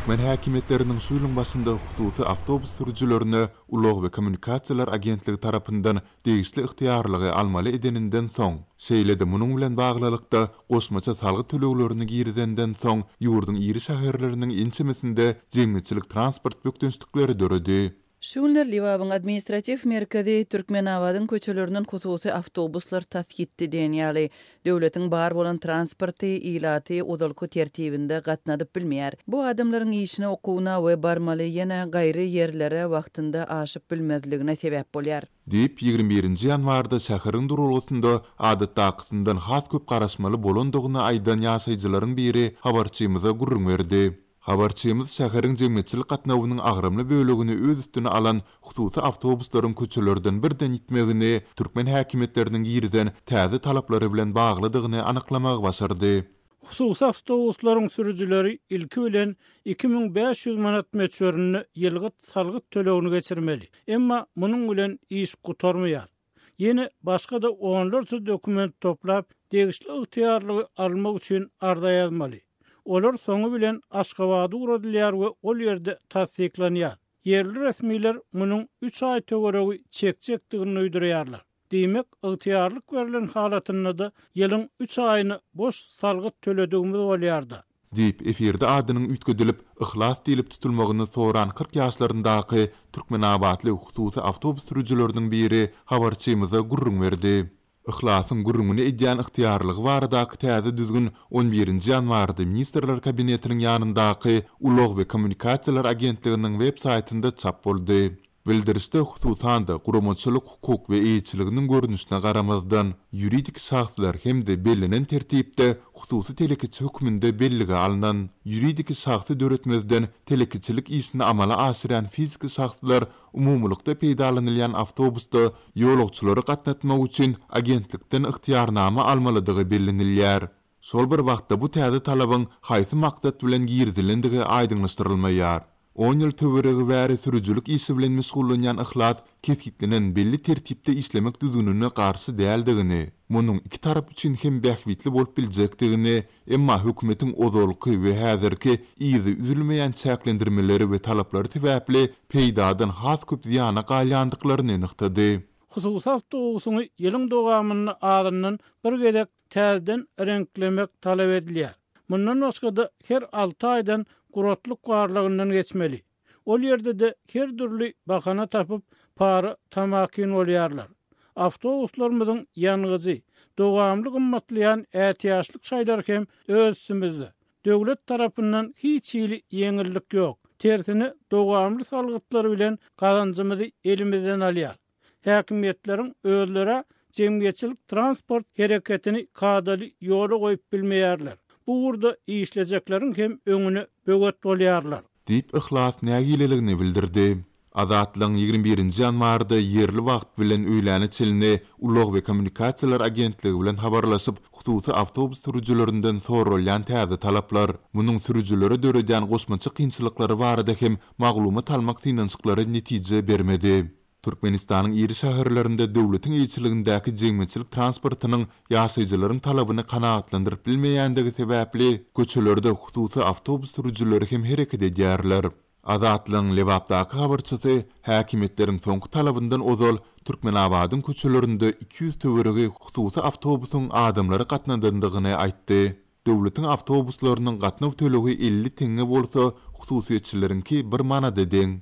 Türkmen häkimiýetleriniň şu ýylyň başynda hususy awtobus sürüjilerine Ulag we kommunikasiýalar agentligi tarapyndan degişli ygtyýarlygy almaly edeninden soň, şeýle-de munuň bilen baglylykda goşmaça salgyt töleglerini girizenden soň ýurduň iri şäherleriniň ençemesinde jemgyýetçilik transport bökdençlikleri döredi. Şu günler Lebabyň administratiw merkezi Türkmenabadyň köçelerinden hususy awtobuslar tas ýitdi diýen ýaly. Döwletiň bar bolan transporty ilaty ozalky tertibinde gatnadyp bilmeýär. Bu adamlaryň işine, okuwyna we barmaly ýene gaýry ýerlere wagtynda aşyp bilmezligine sebäp bolýar. Diýip, 21 nji ýanwarda şäheriň duralgasynda adatdakysyndan has köp garaşmaly bolandygyny aýdan ýaşaýjylaryň biri habarçymyza gürrüň berdi. Habarçymyz şäheriň jemgyýetçilik gatnawynyň agramly bölegini öz üstüne alan hususy awtobuslaryň köçelerden birden ýitmegini türkmen häkimiýetleriniň girizen täze talaplary bilen baglydygyny anyklamagy başardy. Hususy awtobuslaryň sürüjileri ilki bilen 2500 manat möçberinde ýylgyt salgyt tölegini geçirmeli. Emma munuň bilen iş gutarmaýar. Ýene başga-da onlarça dokument toplap, degişli ygtyýarlygy almak üçin arza ýazmaly. Olar soňy bilen Aşgabada ugradylýar we ol ýerde tassyklanýar. Ýerli resmiler munuň üç aý töweregi çekjekdigini duýdurýarlar. Diýmek, ygtyýarlyk berlen halatynda-da ýylyň üç aýyny boş salgyt töledigimiz bolýar-da. Diýip, efirde adynyň üýtgedilip, Yhlas diýlip tutulmagyny soran 40 ýaşlaryndaky türkmenabatly hususy awtobus sürüjileriniň biri habarçymyza gürrüň berdi. Yhlasyň gürrüňini edýän ygtyýarlygy baradaky täze düzgün on birinji ýanwarda Ministrler Kabinetiniň ýanyndaky Ulag we kommunikasiýalar agentliginiň web saýtynda çap boldy. Bildirişde, hususan-da, guramaçylyk-hukuk we eýeçiliginiň görnüşine garamazdan, ýuridik şahslar hem-de bellenen tertipde hususy telekeçi hökmünde bellige alnan, ýuridik şahsy döretmezden telekeçilik işini amala aşyrýan fiziki şahslar umumylykda peýdalanylýan awtobusda ýolagçylary gatnatmak üçin agentlikden ygtyýarnama almalydygy bellenilýär. Şol bir wagtda bu täze talabyň haýsy maksat bilen girizilendigi aýdyňlaşdyrylmaýar. On ýyl töweregi bäri sürüjilik işi bilen meşgullanýan Yhlas kesgitlenen belli tertipde işlemek düzgünine garşy däldigini, munuň iki tarap üçin hem bähbitli bolup biljekdigini, emma hökümetiň ozalky we häzirki yzy üzülmeýän çäklendirmeleri we talaplary sebäpli peýdadan has köp zyýana galýandyklaryny nygtady. Hususy awtobusyňy ýylyň dowamynda azyndan bir gezek täzeden reňklemek talap edilýär. Mundan başga-da, her alty aýdan guratlyk barlagyndan geçmeli. Ol ýerde-de her dürli bahana tapyp, para tamakin bolýarlar. Awtobuslarymyzyň ýangyjy, dowamly gymmatlaýan ätiýaçlyk şaýlary hem öz üstümizde. Döwlet tarapyndan hiç hili ýeňillik ýok. Tersine, dowamly salgytlar bilen gazanjymyzy elimizden alýar. Häkimiýetleriň özleri jemgyýetçilik transport hereketini kadaly ýola goýup bilmeýärler. Bu ugurda işlejekleriň hem öňüne böwet bolýarlar. Diýip, Yhlas nägileligini bildirdi. Azatlygyň 21 nji ýanwarda ýerli wagt bilen öýläne çenli Ulag we kommunikasiýalar agentligi bilen habarlaşyp, hususy awtobus sürüjilerinden soralýan täze talaplar, munuň sürüjilere döredýän goşmaça kynçylyklary barada hem maglumat almak synanyşyklary netije bermedi. Türkmenistanyň iri şäherlerinde döwletiň eýeçiligindäki jemgyýetçilik transportynyň ýaşaýjylaryň talabyny kanagatlandyryp bilmeýändigi sebäpli, köçelerde hususy awtobus sürüjileri hem hereket edýärler. Azatlygyň Lebapdaky habarçysy häkimiýetleriň soňky talabyndan ozal Türkmenabadyň köçelerinde 200 töweregi hususy awtobusyň adamlary gatnadandygyny aýtdy. Döwletiň awtobuslarynyň gatnaw tölegi 50 teňňe bolsa, hususyýetçileriňki bir manada deň.